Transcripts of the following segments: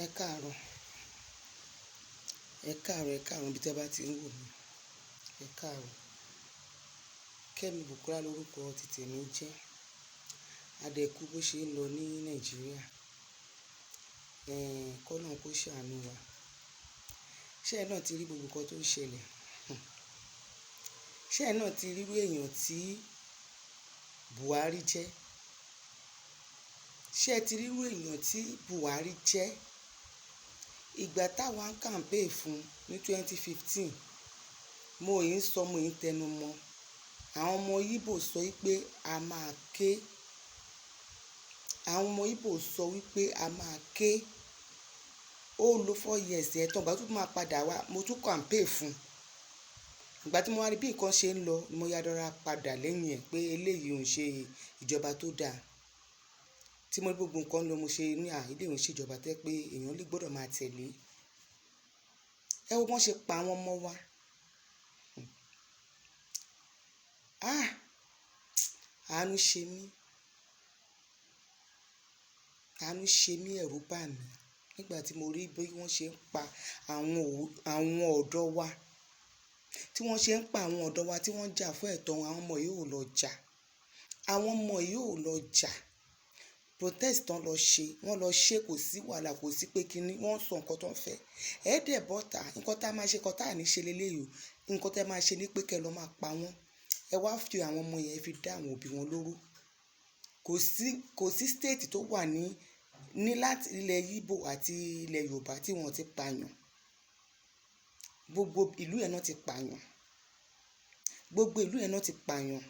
Ẹ káàárọ̀, ẹ káàárọ̀, ẹ káàárọ̀ níbi tí ẹ bá ti ń wò mí. Ẹ káàárọ̀. Kẹ́mi Bùkọ́lá lórúkọ títè mi jẹ́. A dẹ̀ kú bó ṣe ń lọ ní Nàìjíríà. Kọ́lọ́run kó ṣàánú wa. Ṣé ẹ náà ti rí gbogbo nǹkan tó ń ṣẹlẹ̀? Ṣé ẹ náà ti rí irú èèyàn tí Buhari jẹ́? Ṣé ẹ ti rí irú èèyàn tí Buhari jẹ́? Ìgbà táwa ń campaign fún ní 2015, mo yìí ń sọ, mo yìí ń tẹnu mọ́. Àwọn ọmọ Igbo sọ wípé a máa ké. Àwọn ọmọ Igbo sọ wípé a máa ké. Ó lo 4 years ẹ̀ tán, ìgbà tó máa padà wá, mo tún campaign fún. Ìgbà tí mo wá rí bí nǹkan ṣe ń lọ, mo ya rọra padà lẹ́yìn ẹ̀ pé eléyìí ò ń ṣe ìjọba tó dáa. Tí mo rí gbogbo nǹkan lọ, mo ṣe ní à, eléyìí ò ń ṣe ìjọba tó jẹ́ pé èèyàn lè gbọdọ̀ máa tẹ̀lé. Ẹ wo bí wọ́n ṣe pa àwọn ọmọ wa. Ah! Àánú ṣe mí. Àánú ṣe mí, ẹ̀rù bà mí nígbà tí mo rí bí wọ́n ṣe ń pa àwọn ọ̀dọ́ wa. Tí wọ́n ṣe ń pa àwọn ọ̀dọ́ wa tí wọ́n ń jà fún ẹ̀tọ́ wọn, àwọn ọmọ yìí ò lọ jà. Àwọn ọmọ yìí ò lọ jà. Protest tán lọ ṣe, wọ́n lọ ṣe, kò sí wàhálà, kò sí pé kíní, wọ́n ń sọ nǹkan tó ń fẹ́. Ẹ dẹ̀ bọ́ta, nǹkan tí a máa ṣe, nǹkan tí a ní ṣe léléyìí o. Nǹkan tí ẹ máa ṣe ní pé kí ẹ lọ máa pa wọ́n. Ẹ wá fi àwọn ọmọ yẹn fi dá àwọn òbí wọn lóró. Kò sí state tó wà ní láti ilẹ̀ Igbo àti ilẹ̀ Yorùbá tí wọ́n ti pààyàn. Gbogbo ìlú yẹn náà ti pààyàn. Gbogbo ìlú yẹn náà ti pààyàn.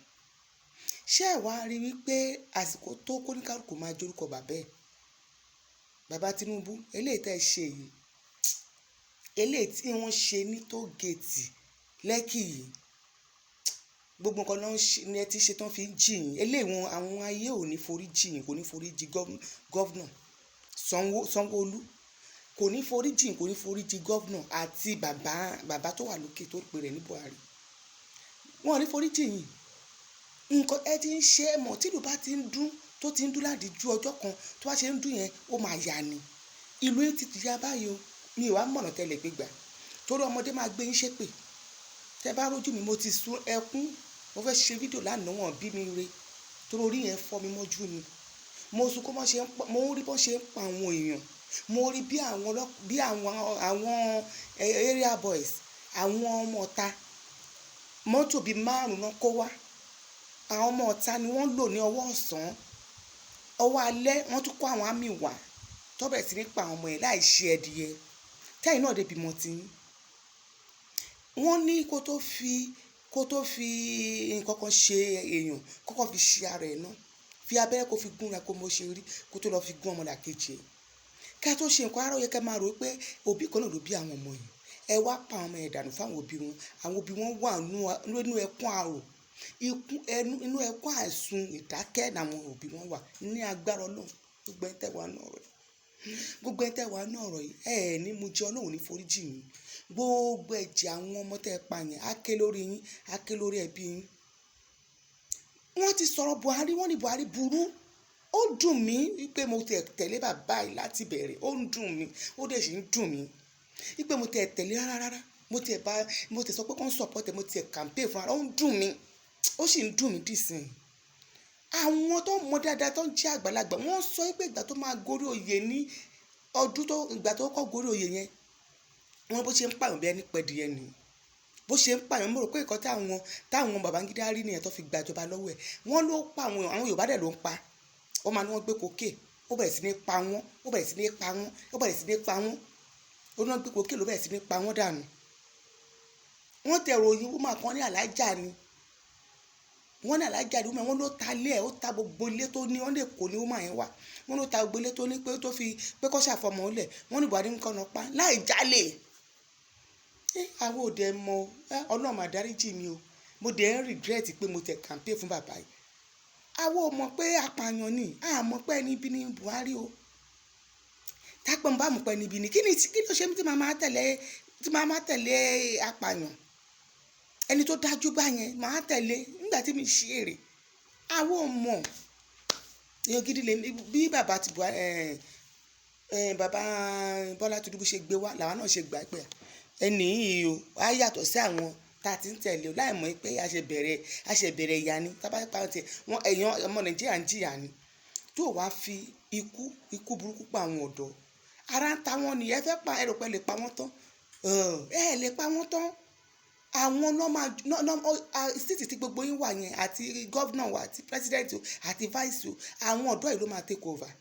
Ṣé ẹ wá rí wípé àsìkò tó kóníkálukú máa jórúkọ bàbá ẹ̀? Bàbá Tinubu, eléyìí tí ẹ ṣe yìí, eléyìí tí wọ́n ṣe ní toll gate Lekki yìí, gbogbo nǹkan ló ń ṣe ní ẹ ti ṣe tán fi ń jì yín. Eléyìí wọn, àwọn ayé ò ní forí jì yín, kò ní forí jì governor Sanwó-Olú, kò ní forí jì yín, kò ní forí jì governor àti bàbá, bàbá tó wà lókè tó pè rẹ̀ ní Buhari. Wọn ò ní forí jì yín. Nǹkan ẹ ti ń ṣe é mọ̀ tí ìlú bá ti ń dún, tó ti ń dún ládìjú ọjọ́ kan, tó bá ṣe ń dún yẹn, ó máa yá ni. Ìlú yín ti ya báyìí o. Mi ò wá mọ̀nà tẹ́lẹ̀ gbégbà. Torí ọmọdé máa gbé yín ṣépè. Tẹ bá rójú mi, mo ti sun ẹkún. Mo fẹ́ ṣe fídíò lánàá, wọ́n bí mi re. Torí orí yẹn fọ́ mi mọ́jú ni. Mo sunkún bó ṣe ń pa, mo rí bó ṣe ń pa àwọn èèyàn. Mo rí bí àwọn bí àwọn area boys, àwọn ọmọ ọ̀ta, mọ́tò bí márùn-ún náà kó wá. Àwọn ọmọ ọ̀ta ni wọ́n lò ní ọwọ́ ọ̀sán. Ọwọ́ alẹ́ wọ́n tún kó àwọn army wá. Tó bẹ̀rẹ̀ sí ní pa àwọn ọmọ yẹn láì ṣe ẹ̀dìyẹ. Tẹ́yìn náà dé bímọ tí yín. Wọ́n ní kó tó fi nǹkan kan ṣe èèyàn, kọ́kọ́ fi ṣe ara ẹ̀ náà. Fi abẹ́rẹ́ kó fi gúnra kó mo ṣe rí, kó tó lọ fi gún ọmọlàkejì ẹ̀. Kí a tó ṣe nǹkan, rárá ó yẹ kí ẹ máa rò pé òbí kan náà ló bí àwọn ọmọ yìí. Ẹ wá pa àwọn ọmọ yẹn dànù fún àwọn òbí wọn. Àwọn òbí wọn wà nínú ẹkún arò. Ikún ẹnu, inú ẹkún àìsùn ìdákẹ́ làwọn òbí wọn wà ní agbára Ọlọ́run. Gbogbo ẹ̀yin tẹ́ wà nínú ọ̀rọ̀ yìí. Gbogbo ẹ̀yin tẹ́ wà nínú ọ̀rọ̀ yìí, ẹ ní mú jẹ Ọlọ́run ní forí jì yín. Gbogbo ẹ̀jẹ̀ àwọn ọmọ tẹ́ ẹ pa yẹn á ké lórí yín, á ké lórí ẹbí yín. Wọ́n ti sọ̀rọ̀ Buhari, wọ́n ní Buhari burú. Ó dùn mí wípé mo tẹ̀ tẹ̀lé bàbá yìí láti bẹ̀rẹ̀. Ó ń dùn mí, ó dẹ̀ sì ń dùn mí. Wípé mo tẹ̀ tẹ̀lé rárá rárá. Mo tẹ̀ bá, mo tẹ̀ sọ pé kí wọ́n support ẹ, mo tẹ̀ campaign fún ara. Ó ń dùn mí, ó sì ń dùn mí dìsìn. Àwọn tó mọ dáadáa tó ń jẹ́ àgbàlagbà, wọ́n sọ wípé ìgbà tó máa gorí oyè ní ọdún tó, ìgbà tó kọ́ gorí oyè yẹn, wọ́n bó ṣe ń pààyàn bí ẹni pẹ̀dìyẹ ni. Bó ṣe ń pààyàn, mo rò pé nǹkan táwọn Babangida rí nìyẹn tó fi gba ìjọba lọ́wọ́ ẹ̀. Wọ́n ló pa àwọn èèyàn, àwọn Yorùbá dẹ̀ ló ń pa. Wọ́n máa ní wọ́n gbé cocaine, ó bẹ̀rẹ̀ sí ní pa wọ́n, ó bẹ̀rẹ̀ sí ní pa wọ́n, ó bẹ̀rẹ̀ sí ní pa wọ́n. Ó ní wọ́n gbé cocaine ló bẹ̀rẹ̀ sí ní pa wọ́n dànù. Wọ́n tẹ̀ ròyìn woman kan ní Alhaja ni. Wọ́n ní Alhaja ni woman, wọ́n ló ta ilé ẹ̀, ó ta gbogbo ilé tó ní, wọ́n lè kó ní woman yẹn wà. Wọ́n ló ta gbogbo ilé tó ní pé tó fi pé kó ṣàfọ̀mọ́ lẹ̀. Wọ́n ní Buhari ń kọ́ lọ pa láì jalè. Àwa ò dẹ̀ mọ̀, Ọlọ́run máa dáríjì mí o. Mo dẹ̀ ń regret pé mo tẹ̀ campaign fún bàbá yìí. Àwa ò mọ̀ pé apààyàn ni, a mọ̀ pé ẹni bí ní Buhari o. Tápẹ́ mo bá mọ̀ pé ẹni bí ní, kí ni, kí ló ṣe mí tí màá máa tẹ̀lé, tí màá máa tẹ̀lé apààyàn? Ẹni tó dájú bá yẹn, màá tẹ̀lé nígbà tí mi ṣe èrè. Àwa ò mọ̀. Èèyàn gidi lè bí bàbá ti Buhari, Bàbá Bọ́lá Tinubu ṣe gbé wá làwọn náà ṣe gbà pé ẹnì yìí o, á yàtọ̀ sí àwọn tá a ti ń tẹ̀lé o, láì mọ̀ pé a ṣe bẹ̀rẹ̀ ìyà ni. Tá bá pa tiẹ̀ wọ́n, ẹ̀yàn ọmọ Nàìjíríà ń jìyà ni, tó wàá fi ikú burúkú pa àwọn ọ̀dọ́. Ara ń ta wọ́n ni. Ẹ fẹ́ pa, ẹ rò pé ẹ lè pa wọ́n tán, ẹ lè pa wọ́n tán. Àwọn normal seat tí gbogbo yín wà yẹn, àti governor wa, àti president o, àti vice o, àwọn ọ̀dọ́ yìí ló máa take over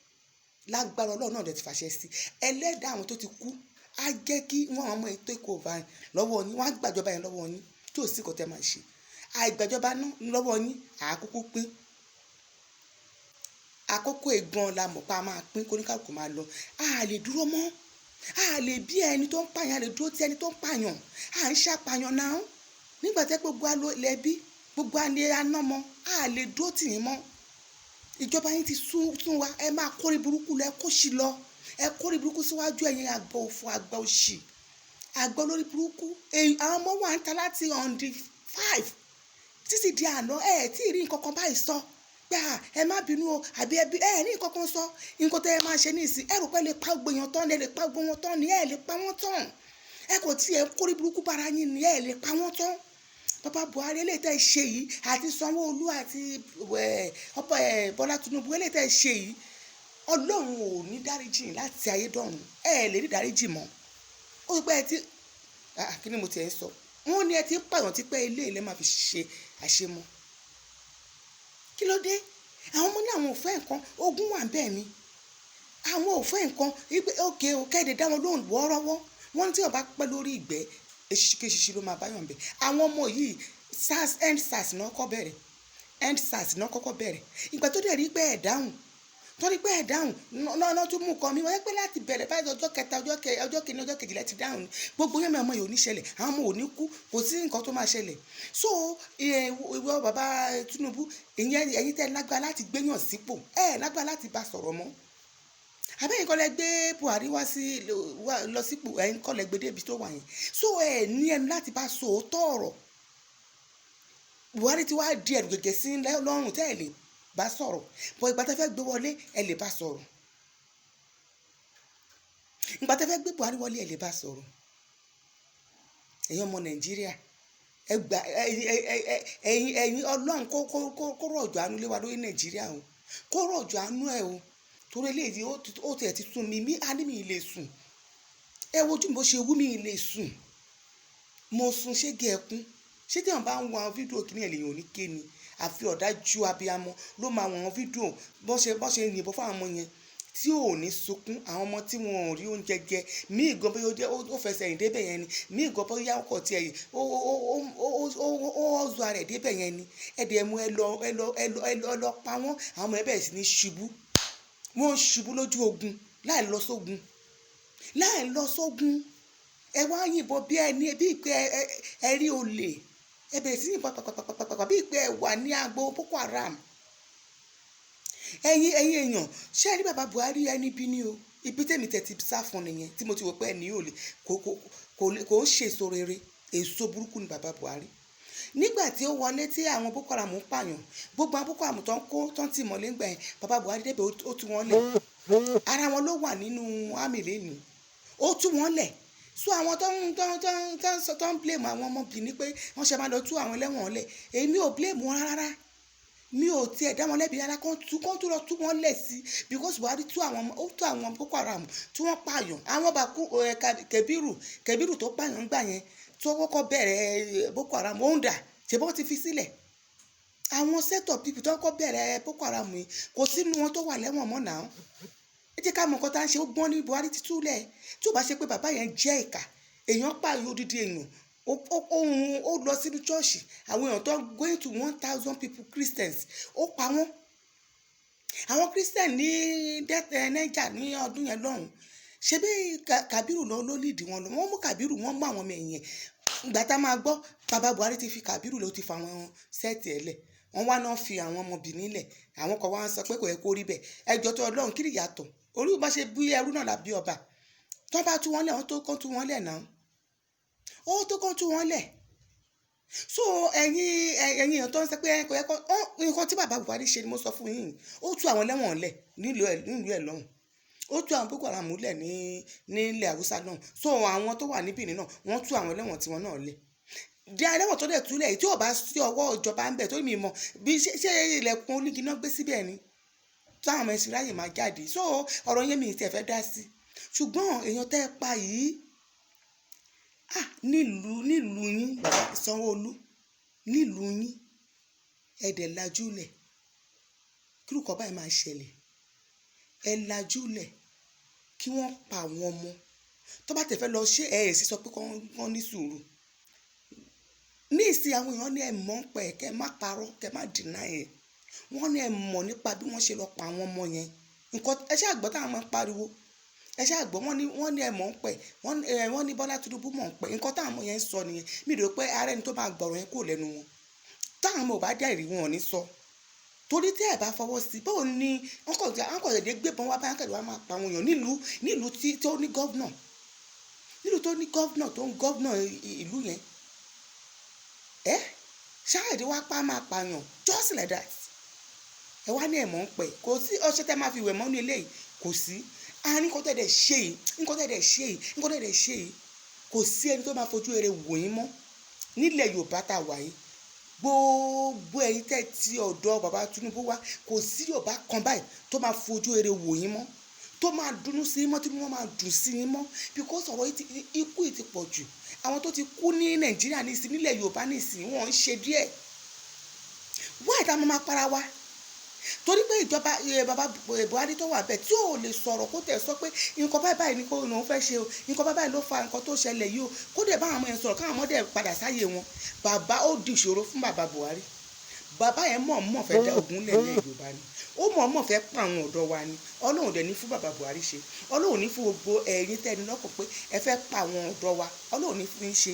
lágbára Ọlọ́run náà. Dẹ̀ ti fàṣẹ sí ẹlẹ́dàá àwọn tó ti kú, á jẹ́ kí wọ́n ọmọ yìí take over lọ́wọ́ yín. Wọ́n á gbàjọba yẹn lọ́wọ́ yín, tí ò sí kò tẹ́ máa ṣe àìgbàjọba náà lọ́wọ́ yín. Àkókò pín àkókò ìgbọ́n la mọ̀ pa máa pín, kóníkàlùkù máa lọ. A lè dúró mọ́, a lè bí ẹni tó ń pààyàn, a lè dúró tí ẹni tó ń pààyàn. À ń ṣàpàyàn náà nígbà tẹ́ gbogbo alo lẹ́bí, gbogbo alẹ́ anọ́mọ. A lè dúró tì yín mọ́. Ìjọba yín ti sún sún wa. Ẹ máa kórè burúkú lọ, ẹ kó sí lọ, ẹ kórè burúkú síwájú. Ẹ̀yin àgbà òfò, àgbà òṣì, àgbà olórí burúkú. Àwọn ọmọ wa ń ta láti on the 5 títí di àná. Ẹ tí ì rí nǹkan kan báyìí sọ pé à, ẹ má bínú o, àbí ẹbí ẹ ní nǹkan kan sọ. Nǹkan tẹ́ ẹ máa ṣe ní ìsìn, ẹ rò pé ẹ lè pa gbogbo èèyàn tán ni? Ẹ lè pa gbogbo wọn tán ni? Ẹ lè pa wọ́n tán. Ẹ kò tí ẹ kórè burúkú bára yín ni. Ẹ lè pa wọ́n tán. Bàbá Buhari, eléyìí tẹ́ ẹ ṣe yìí, àti Sanwó-Olú, àti ọ̀pọ̀ Bọ́lá Tinubu, eléyìí tẹ́ ẹ ṣe yìí, Ọlọ́run ò ní dáríjì yín láti ayé dọ̀run. Ẹ lè rí dáríjì mọ́. Ó pẹ́ ẹ ti, kí ni mo tiẹ̀ ń sọ? Wọ́n ní ẹ ti ń pààyàn tí pé ilé ilẹ̀ máa fi ṣe àṣemọ́. Kí ló dé? Àwọn ọmọ ní àwọn ò fẹ́ nǹkan ogun wà bẹ́ẹ̀ ni, àwọn ò fẹ́ nǹkan wípé ókè o, kẹ́ẹ̀dẹ̀ dá wọn lóhùn wọ́ọ́rọ́wọ́. Wọ́n ní tí wọ́n bá pẹ́ lórí ìgbẹ́, eṣinkéṣinṣin ló máa báyọ̀ bẹ̀. Àwọn ọmọ yìí, SARS, End SARS náà kọ́ bẹ̀rẹ̀, End SARS náà kọ́kọ́ bẹ̀rẹ̀. Ìgbà tó dẹ̀ rí pé ẹ̀ dáhùn, tó rí pé ẹ̀ dáhùn náà, tún mú nǹkan mi wọ́n yẹ pé láti bẹ̀rẹ̀ báyìí, ọjọ́ kẹta, ọjọ́ kìíní, ọjọ́ kejìlá ti dáhùn ni gbogbo yẹn, ọmọ yìí ò ní ṣẹlẹ̀, àwọn ọmọ ò ní kú, kò sí nǹkan tó máa ṣẹlẹ̀. So ìwọ bàbá Tinubu, ìyẹn ẹ̀yin tẹ́ lágbára láti gbéyàn sípò, ẹ̀ lágbára láti bá sọ̀rọ̀ mọ́. Àbẹ́yìn kọ́ lẹ gbé Buhari wá sí lọ sípò, ẹ̀yin kọ́ lẹ gbé débi tó wà yẹn. So ẹ̀ ní ẹnu láti bá sọ òótọ́ ọ̀rọ̀. Buhari ti wá di ẹ̀rù gègé sí lọ́rùn tẹ́ ẹ̀ lè bá sọ̀rọ̀ bọ̀. Ìgbà tẹ́ fẹ́ gbé wọlé, ẹ lè bá sọ̀rọ̀. Ìgbà tẹ́ fẹ́ gbé Buhari wọlé, ẹ lè bá sọ̀rọ̀. Ẹ̀yin ọmọ Nàìjíríà, ẹ gbà ẹ̀yin Ọlọ́run kó rọ̀jò àánú lé wa lórí Nàìjíríà o, kó rọ̀jò àánú ẹ̀ o, torí eléyìí ó tiẹ̀ ti sún mi. Mí á ní mi lè sùn. Ẹ wojú mi bó ṣe wú, mi lè sùn. Mo sun ṣége ẹkún. Ṣé tí wọn bá ń wo àwọn fídíò kìíní ẹ̀, lèèyàn ò ní ké ni? Àfi ọ̀dájú abiyamọ ló máa wọ̀n fídíò bó ṣe yìnbọn fún àwọn ọmọ yẹn tí ò ní sunkún. Àwọn ọmọ tí wọn ò rí oúnjẹ jẹ, míì gan bóyá ó jẹ́ ó fẹsẹ̀ rìn débẹ̀ yẹn ni, míì gan bóyá ọkọ̀ tiẹ̀ yìí ó ọ̀zọ́ ara ẹ̀ débẹ̀ yẹn ni. Ẹ dẹ̀ mú, ẹ lọ, ẹ lọ, ẹ lọ, ẹ lọ, ẹ lọ pa wọ́n. Àwọn ọmọ ẹ bẹ̀rẹ̀ sí ní ṣubú. Wọ́n ń ṣubú lójú ogun láì lọ sógun, láì lọ sógun. Ẹ wá yìnbọn bí ẹni bí pé ẹ rí olè. Ẹ bẹ̀rẹ̀ sí yìnbọn pàpàpàpàpà bí pé ẹ wà ní agbo Boko Haram. Ẹ̀yin èèyàn, ṣé ẹ rí bàbá Buhari? Ẹni bí ní o. Ibi tèmi tẹ̀ ti sá fún nìyẹn, tí mo ti wò pé ẹni ò lè kò ń ṣe èso rere. Èso burúkú ni bàbá Buhari. Nígbà tí ó wọlé, tí àwọn Boko Haram ń pààyàn, gbogbo àwọn Boko Haram tó ń kó, tó ń tì mọ́lé ńgbà yẹn, bàbá Buhari débẹ̀, ó tú wọn lẹ̀. Ara wọn ló wà nínú army lẹ́nìí. Ó tú wọn lẹ̀. So àwọn tó ń sọ, tó ń blame àwọn ọmọ Benin pé wọ́n ṣe máa lọ tú àwọn ẹlẹ́wọ̀n lẹ̀, èmi ò blame wọn rárá. Mi ò tiẹ̀ dá wọn lẹ́bi rárá. Kán tú lọ tú wọn lẹ̀ sí, because Buhari tú àwọn ó tú àwọn Boko Haram tí wọ́n pààyàn, àwọn Bàkú ẹ Kẹbírù, Kẹbírù tó pààyàn ńgbà yẹn, tó kọ́kọ́ bẹ̀rẹ̀ Boko Haram, ó ń dà ṣe bó ti fi sílẹ̀. Àwọn set of people tó kọ́kọ́ bẹ̀rẹ̀ Boko Haram yìí, kò sínú wọn tó wà lẹ́wọ̀n mọ́ náà. Ẹ jẹ́ ká mọ̀ nǹkan tá à ń ṣe. Ó gbọ́n ní Buhari ti túlẹ̀. Tí ò bá ṣe pé bàbá yẹn jẹ́ ìkà, èèyàn pààyàn, odidi èèyàn, ó lọ sínú ṣọ́ọ̀ṣì, àwọn èèyàn tó going to 1,000 people, Christians, ó pa wọ́n. Àwọn Christian ní Niger ní ọdún yẹn lọ́hùn, ṣebí Kabiru ló lead wọn lọ. Wọ́n mú Kabiru, wọ́n mú àwọn ọmọ ẹ̀yìn ẹ̀. Ìgbà tá a máa gbọ́, bàbá Buhari ti fi Kabiru lọ, ti fa àwọn set ẹ̀ lẹ̀. Wọ́n wá náà fi àwọn ọmọ Benin lẹ̀. Àwọn kan wá ń sọ pé kò yẹ kó rí bẹ́ẹ̀. Ẹjọ́ tó Ọlọ́run, kí ni ìyàtọ̀ orí bá ṣe bí ẹrú náà làbí ọba? Tó bá tú wọn lẹ̀, wọ́n tó kán tú wọn lẹ̀ náà, ó tó kán tú wọn lẹ̀. So ẹ̀yin èèyàn tó ń sọ pé kò yẹ kó, nǹkan tí bàbá Buhari ṣe ni mo sọ fún yín. Ó tú àwọn ẹlẹ́wọ̀n lẹ̀ nílùú ẹ̀ lọ́hùn. Ó tú àwọn Boko Haram lẹ̀ ní nílẹ̀ Haúsá náà. So àwọn tó wà ní Benin náà, wọ́n tú àwọn ẹlẹ́wọ̀n tiwọn náà lẹ̀. Di ẹlẹ́wọ̀n tó dẹ̀ túlẹ̀ yìí, tí ò bá sí ọwọ́ ìjọba ń bẹ̀ tó mi mọ̀ bí ṣé ilẹ̀kùn onígi náà gbé síbẹ̀ ni táwọn ọmọ ẹ̀sìn ráyè máa jáde. So ọ̀rọ̀ yẹn, mi ì tiẹ̀ fẹ́ dá sí. Ṣùgbọ́n èèyàn tẹ́ ẹ pa yìí, ah, nílùú yín, bàbá Sanwó-Olú, nílùú yín, ẹ dẹ̀ lajúlẹ̀ kí irú nǹkan báyìí máa ṣẹlẹ̀. Ẹ lajúlẹ̀ kí wọ́n pa àwọn ọmọ tó bá tẹ̀ fẹ́ lọ ṣe ẹ̀ ẹ̀ sì sọ pé kán ní sùúrù. Ní ìsìn, àwọn èèyàn ní ẹ mọ̀ ń pa ẹ̀, kẹ́ ẹ má parọ́, kẹ́ ẹ má deny ẹ̀. Wọ́n ní ẹ mọ̀ nípa bí wọ́n ṣe lọ pa àwọn ọmọ yẹn. Nǹkan ẹ ṣáà gbọ́ táwọn máa ń pariwo, ẹ ṣáà gbọ́. Wọ́n ní ẹ mọ̀ ń pẹ̀, wọ́n ní Bọ́lá Tinubu mọ̀ ń pẹ̀. Nǹkan táwọn ọmọ yẹn ń sọ nìyẹn. Mi rò pé ara ẹni tó máa gbọ̀rọ̀ yẹn kúrò lẹ́nu wọn. Táwọn ọmọ ò bá dẹ̀rí, wọn ò ní sọ, torí tí ẹ bá fọwọ́ sí, báwo ni wọ́n kàn dédé gbébọn wá báyìí, wọ́n máa pa àwọn èèyàn nílùú tí tó ní governor, nílùú tó ní governor tó ń governor ìlú yẹn? Ẹ ṣáàdì wá pa máa pààyàn just like that. Ẹ wá ní ẹ̀mọ́ ń pẹ̀. Kò sí ọṣẹ tẹ́ máa fi wẹ̀ mọ́ ní eléyìí, kò sí. Àní nǹkan tẹ́ dẹ̀ ṣe yìí, nǹkan tẹ́ dẹ̀ ṣe yìí, nǹkan tẹ́ dẹ̀ ṣe yìí, kò sí ẹni tó máa fojú eré wò yín mọ́ nílẹ̀ Yorùbá tá a wà yìí. Gbogbo ẹ̀yin tẹ́ ti ọ̀dọ̀ bàbá Tinubu wá, kò sí Yorùbá kan báyìí tó máa fojú eré wò yín mọ́, tó máa dunnú sí yín mọ́, tí wọ́n máa dùn sí yín mọ́, because ọ̀rọ̀ yìí ti, ikú yìí ti pọ̀ jù. Àwọn tó ti kú ní Nàìjíríà nísìn, nílẹ̀ Yorùbá nísìn, wọ́n ń ṣe díẹ̀. Wáyé tá a máa para wa torí pé ìjọba bàbá Buhari tó wà bẹ́ẹ̀, tí ò lè sọ̀rọ̀, kó tẹ̀ sọ pé nǹkan báyìí báyìí ni kò lòun fẹ́ ṣe o, nǹkan báyìí báyìí ló fa nǹkan tó ṣẹlẹ̀ yìí o, kó dẹ̀ bá àwọn ọmọ yẹn sọ̀rọ̀, káwọn ọmọ dẹ̀ padà sáyé wọn. Bàbá, ó di ìṣòro fún bàbá Buhari. Bàbá yẹn mọ̀ mọ̀ fẹ́ dá ogun lẹ̀lẹ́ Yorùbá ni. Ó mọ̀ mọ̀ fẹ́ pa àwọn ọ̀dọ́ wa ni. Ọlọ́run dẹ̀ ní fún bàbá Buhari ṣe. Ọlọ́run ní fún gbogbo ẹ̀yin tẹ́ni lọ́kàn pé ẹ fẹ́ pa àwọn ọ̀dọ́ wa. Ọlọ́run ní fún yín ṣe.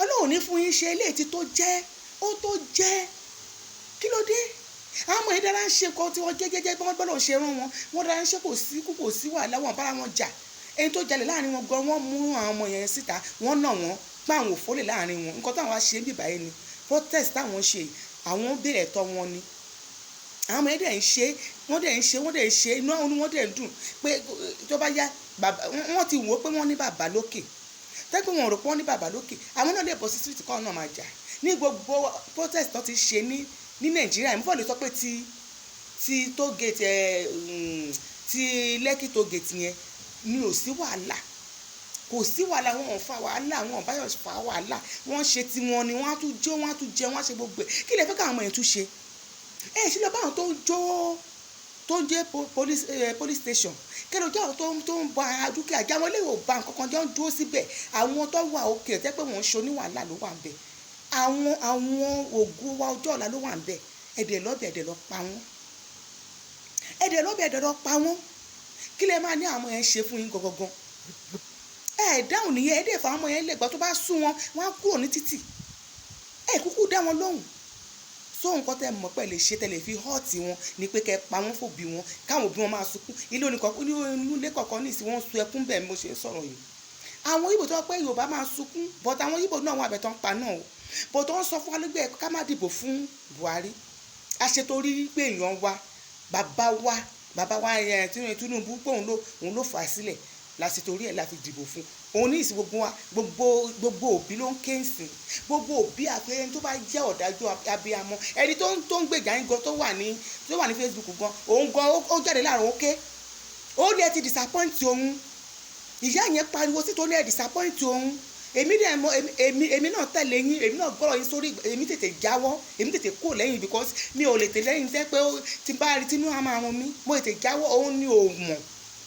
Ọlọ́run ní fún yín ṣe. Eléyìí tí tó jẹ́, ó tó jẹ́. Kí ló dé? Àwọn ọmọ yìí dára ń ṣe nǹkan tí wọ́n jẹ́jẹ́jẹ́ bí wọ́n gbọ́dọ̀ ṣe rán wọn. Wọ́n dára ń ṣe, kò sí kú, kò sí wàhálà, wọn bára wọn jà. Ẹni tó jalè láàrin wọn gan, wọ́n mú àwọn ọmọ yẹn síta, wọ́n nà wọ́n pé àwọn òfólè láàrin wọn. Nǹkan táwọn wá ṣe ń bìbáyé ni protest táwọn ṣe. Àwọn ń béèrè ẹ̀tọ́ wọn ni. Àwọn ọmọ yẹn dẹ̀ ń ṣe, wọ́n dẹ̀ ń ṣe, wọ́n dẹ̀ ń ṣe. Inú àwọn wọn dẹ̀ ń dùn pé tó bá yá, bàbá wọ́n ti wò ó pé wọ́n ní bàbá lókè. Tẹ́gbẹ́ wọn rò pé wọ́n ní bàbá lókè, àwọn náà lè bọ́ sí street kọ́ náà máa jà. Ní gbogbo protest tó ti ṣe ní Nàìjíríà, mo fẹ́ lè sọ pé ti toll gate ẹ̀, ti Lekki toll gate yẹn ni ò sí wàhálà. Kò sí wàhálà, wọn ò fa wàhálà, wọn ò báyọ̀ fa wàhálà. Wọ́n ṣe tiwọn ni, wọ́n á tún jó, wọ́n á tún jẹ, wọ́n á ṣe gbogbo ẹ̀. Kí lè fẹ́ káwọn ọmọ yẹn tún ṣe? Ẹ ṣe lọ bá àwọn tó ń jó, tó ń jẹ́ police station. Kí ló jẹ́ àwọn tó ń ba dúkìá jẹ́? Àwọn eléyìí ò ba nǹkan kan jẹ́, ń dúró síbẹ̀. Àwọn tó wà òkè tẹ́ pé wọ́n ń ṣe oníwàhálà ló wà ń bẹ̀. Àwọn ògo wa ọjọ́ ọ̀la ló wà ń bẹ̀. Ẹ̀dẹ̀ lọ́bẹ̀, ẹ̀dẹ̀ lọ pa wọ́n. Ẹ̀dẹ̀ lọ́bẹ̀, ẹ̀dẹ̀ lọ pa wọ́n. Kí lẹ máa ní àwọn yẹn ṣe fún yín gangan? Ẹ dáhùn nìyẹn. Ẹ dẹ̀ fà àwọn ọmọ yẹn lè gbà tó bá sún wọn, wọn á kúrò ní títì. Ẹ kúkú dá wọn lóhùn. So nǹkan tẹ́ mọ̀ pé lè ṣe, tẹ́ lè fi hurt wọn ni pé kẹ́ pa wọ́n fòbí wọn, káwọn òbí wọn máa sunkún. Ilé oníkan, inú ilé kọ̀ọ̀kan ní ìsìn, wọ́n ń sun ẹkún bẹ́ẹ̀ mo ṣe ń sọ̀rọ̀ yìí. Àwọn Ìgbò tó wọ́n pé Yorùbá máa sunkún, but àwọn Ìgbò náà wọn àbẹ̀tàn pa náà o, but wọ́n sọ fún wa lẹ́gbẹ̀ẹ́ ká má dìbò fún Buhari. Àṣetorí pé èèyàn wa, bàbá wa, bàbá wa ẹ̀ Tinubu, pé òun ló fà á sílẹ̀ láti torí ẹ̀ la fi dìbò fún òun ní ìsìn. Gbogbo wa, gbogbo òbí ló ń ké ǹsìn. Gbogbo òbí, àfi ẹni tó bá jẹ́ ọ̀dájú abiyamọ. Ẹni tó ń gbèjà yín gan, tó wà ní Facebook gan, òun gan ó jáde láàrin, ó ké, ó ní ẹ ti disappoint òun. Ìyá yẹn pariwo sí tó ní ẹ disappoint òun. Èmi dẹ̀ mọ èmi náà tẹ̀lé yín, èmi náà gbọ́rọ̀ yín sórí. Èmi tètè jáwọ́, èmi tètè kúrò lẹ́yìn, because mi ò lè tẹ̀lé yín tẹ́ pé tí n bá rí tínú á máa run mí. Mo tètè jáwọ́. Òun ni ò mọ̀.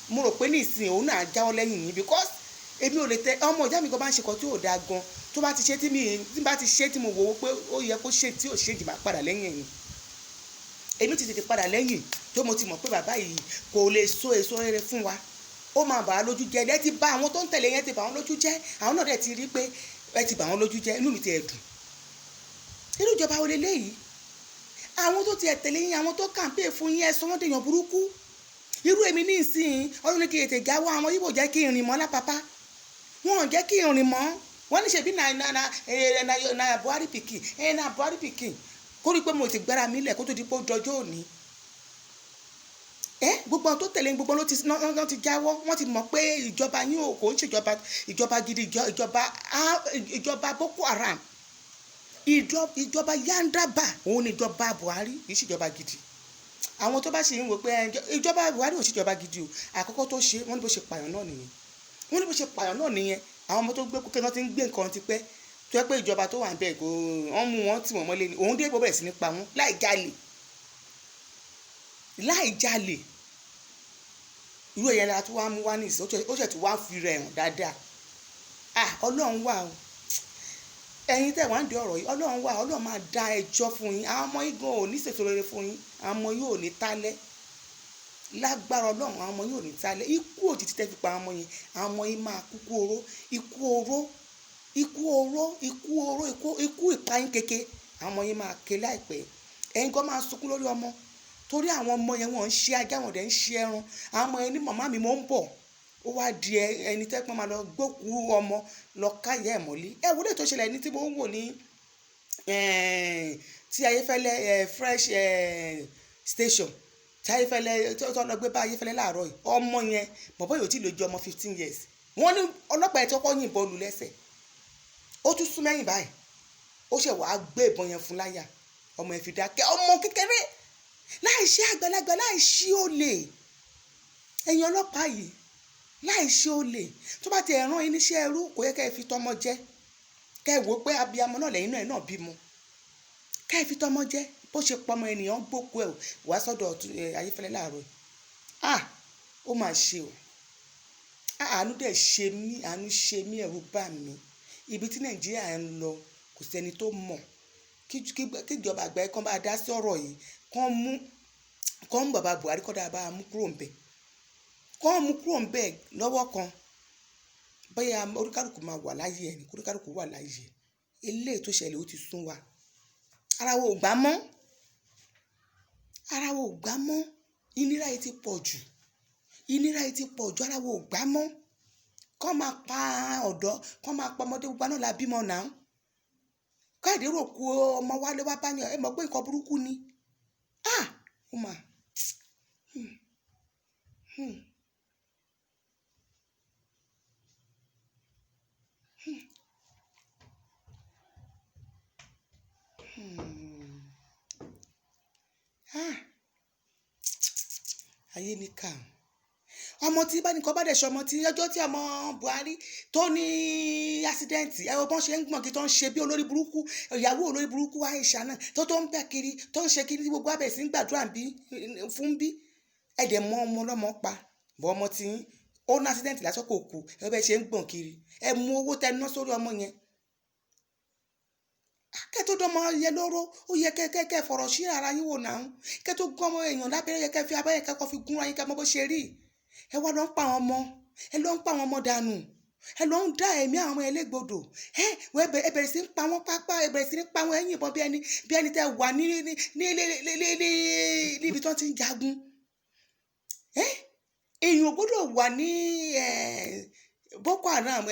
Mo rò pé nísìnyí òun náà jáwọ́ lẹ́yìn yín, because èmi ò lè tẹ ọmọ ìyá mi gan bá ń ṣe kan tí ò dáa gan, tó bá ti ṣe tí mi tí bá ti ṣe tí mo wò ó pé ó yẹ kó ṣe tí ò ṣe jì, máa padà lẹ́yìn ẹ̀yìn. Èmi ti tètè padà lẹ́yìn tó mo ti mọ̀ pé bàbá yìí kò lè so èso rere fún wa. Ó máa bà á lójú jẹ́. Ẹ ti bà àwọn tó ń tẹ̀lé yẹn, ti bà wọ́n lójú jẹ́. Àwọn náà dẹ̀ ti rí pé ẹ ti bà wọ́n lójú jẹ́. Inú mi ti ẹ̀ dùn. Irú ìjọba wo leléyìí? Àwọn tó ti ẹ̀ tẹ̀lé yín, àwọn tó campaign fún yín, ẹ sọ wọ́n dèèyàn burúkú. Irú èmi ní ìsìn, Ọlọ́run ní kí ètè jáwọ́. Àwọn Ìgbò jẹ́ kí n rìn mọ́ lápapá, wọn ò jẹ́ kí n rìn mọ́. Wọ́n ní ṣebí na Buhari pikin, na Buhari pikin. Kó rí i pé mo ti gbára mi lẹ̀ kó tó di pé ó dọjọ́ òní. Ẹ gbogbo àwọn tó tẹ̀lé, gbogbo ló ti ná ti jáwọ́. Wọ́n ti mọ̀ pé ìjọba yín ò kò ń ṣèjọba, ìjọba gidi, ìjọba Boko Haram, ìjọba yandaba òun ni ìjọba Buhari, kì í ṣèjọba gidi. Àwọn tó bá ṣì ń wò pé ìjọba Buhari ò ṣèjọba gidi o, àkọ́kọ́ tó ṣe, wọ́n ní bó ṣe pààyàn náà nìyẹn. Wọ́n ní bó ṣe pààyàn náà nìyẹn. Àwọn ọmọ tó gbé kókè náà ti ń gbé nǹkan ti pẹ́, tó yẹ pé ìjọba tó wà ń bẹ̀ kò wọ́n mú wọn tì wọ́n mọ́lé ni. Òun dé bó bẹ̀rẹ̀ sí ní pa wọ́n láì jalè, láì jalè. Irú ẹ̀yẹn la tún wá mú wá ní ìsìn, ó ṣẹ̀ tún wá fi rẹ̀ hàn dáadáa. Ah, Ọlọ́run wà o. Ẹ̀yin tẹ̀ wá ń di ọ̀rọ̀ yìí, Ọlọ́run wà. Ọlọ́run máa dá ẹjọ́ fún yín. Àwọn ọmọ yín gan ò ní ṣètò rere fún yín. Àwọn ọmọ yín ò ní tálẹ́ lágbára Ọlọ́run. Àwọn ọmọ yín ò ní tálẹ́. Ikú òjijì tẹ́ fi pa àwọn ọmọ yẹn, àwọn ọmọ yín máa kúkú oró, ikú oró, ikú oró, ikú oró, ikú, ikú ìpayín keke. Àwọn ọmọ yín máa ké láìpẹ́. Ẹ̀yin gan máa sunkún lórí ọmọ, torí àwọn ọmọ yẹn, wọ́n ń ṣe ajá, wọn dẹ̀ ń ṣe ẹran. Àwọn ọmọ yẹn ní, "Màmá mi, mò ń bọ̀." Ó wá di ẹni tẹ́ pọ́n máa lọ gbókùú ọmọ lọ káyà ẹ̀ mọ́lé. Ẹ wo lè tó ṣẹlẹ̀ ní tí mo ń wò ní tí Ayéfẹ́lẹ́ fresh station tí Ayéfẹ́lẹ́ tó lọ gbé bá Ayéfẹ́lẹ́ láàárọ̀ yìí. Ọmọ yẹn, bọ̀bọ́ yóò tí lè ju ọmọ 15 years. Wọ́n ní ọlọ́pàá ẹ̀ tó kọ́ yìnbọn lù lẹ́sẹ̀, ó tún sún mẹ́yìn báyìí, ó ṣẹ̀ wàá gbé ìbọn yẹn fún láyà. Ọmọ ẹ̀ fi dákẹ́. Ọmọ kékeré, láì ṣe àgbàlagbà, láì ṣe olè. Ẹ̀yin ọlọ́pàá yìí, láì ṣe olè, tó bá ti ẹ̀ rán yín níṣẹ́ ẹrú, kò yẹ kẹ́ ẹ fi tọmọ jẹ, kẹ́ ẹ wò ó pé abiyamọ náà lẹ́yìn náà, ẹ̀ náà bímọ, kẹ́ ẹ fi tọmọ jẹ. Bó ṣe pọmọ ènìyàn gbókú ẹ̀ wá sọ́dọ̀ Ayéfẹ́lẹ́ láàárọ̀ yìí. Ah, ó mà ṣe o. Àánú dẹ̀ ṣe mí, àánú ṣe mí, ẹ̀rù bà mí. Ibi tí Nàìjíríà ń lọ, kò sẹ́ni tó mọ̀. Kíjọba àgbáyé kan bá dá sí ọ̀rọ̀ yìí, kán mú bàbá Buhari, kọ́ dáa bá mú kúrò ńbẹ̀, kán mú kúrò ńbẹ̀ lọ́wọ́ kan. Bóyá oníkálukú máa wà láyé ẹ̀ ní oníkálukú wà láyé ẹ̀. Eléyìí tó ṣẹlẹ̀, ó ti sún wa. Ara wa ò gbà mọ́, ara wa ò gbà mọ́. Ìnira yìí ti pọ̀ jù, ìnira yìí ti pọ̀ jù. Ara wa ò gbà mọ́. Kán máa pa ọ̀dọ́, kán máa pa ọmọdé, gbogbo náà la bímọ náà. Káàdé rò kú ọmọ wálé wá bá yàn, ẹ mọ̀ pé nǹkan burúkú ni. Ah, ó mà hmm. Hmm. Hmm. Ah, ayé ní kà. Ọmọ tí bá nìkan bá dẹ̀ ṣe ọmọ tí ọjọ́ tí ọmọ Buhari tó ní accident, ẹ wo bọ́n ṣe ń gbọ̀n kí tó ń ṣe bí olórí burúkú, ìyàwó olórí burúkú Aisha náà tó ń bẹ́ kiri, tó ń ṣe kiri tí gbogbo abẹ́ sí ń gbàdúrà bí fún bí. Ẹ dẹ̀ mọ ọmọ ọlọ́mọ pa bọ́. Ọmọ tí ó ní accident lásán kò kú, ẹ bẹ́ ṣe ń gbọ̀n kiri. Ẹ mú owó tẹ ná sórí ọmọ yẹn, kẹ́ tó dánmọ yẹ lóró, ó yẹ kẹ́ fọ̀rọ̀ sí ara yín wò náà. Kẹ́ tó gún ọmọ èèyàn lábẹ́rẹ́, yẹ kẹ́ fi abẹ́rẹ́ kẹ́kọ̀ọ́ fi gúnra yín, kẹ́ mọ bó ṣe rí. Ẹ wá lọ ń pa àwọn ọmọ, ẹ lọ ń pa àwọn ọmọ dànù, ẹ lọ ń dá ẹ̀mí àwọn ọmọ ẹlẹ́gbọdọ̀. Ẹ ẹ bẹ̀rẹ̀ sí ń pa wọ́n pápá, ẹ bẹ̀rẹ̀ sí ń pa wọ́n, ẹ yìnbọn bí ẹni tẹ́ wà ní níbi tí wọ́n ti ń jagun. Ẹ èèyàn ò gbọ́dọ̀ wà ní Boko Haram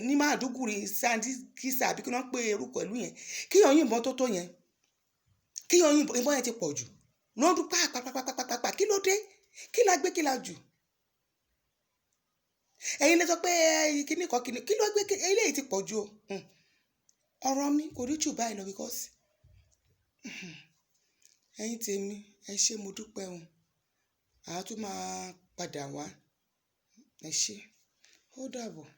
ní Maiduguri, Sambisa, àbí kí wọ́n pè orúkọ ìlú yẹn, kíyàn yìnbọn tó yẹn, kíyàn yìnbọn, ìbọn yẹn ti pọ̀ jù lọ́dún pàápàápàápàápàá. Kí ló dé? Kí la gbé, kí la jù? Ẹ̀yin lè sọ pé kíní kan kíní, kí ló gbé? Eléyìí ti pọ̀ jù o. Ọ̀rọ̀ mi kò rí jù báyìí lọ, because ẹ̀yin tèmi, ẹ ṣé, mo dúpẹ́ o. Àá tún máa padà wá. Ẹ ṣé, ó dàbọ̀.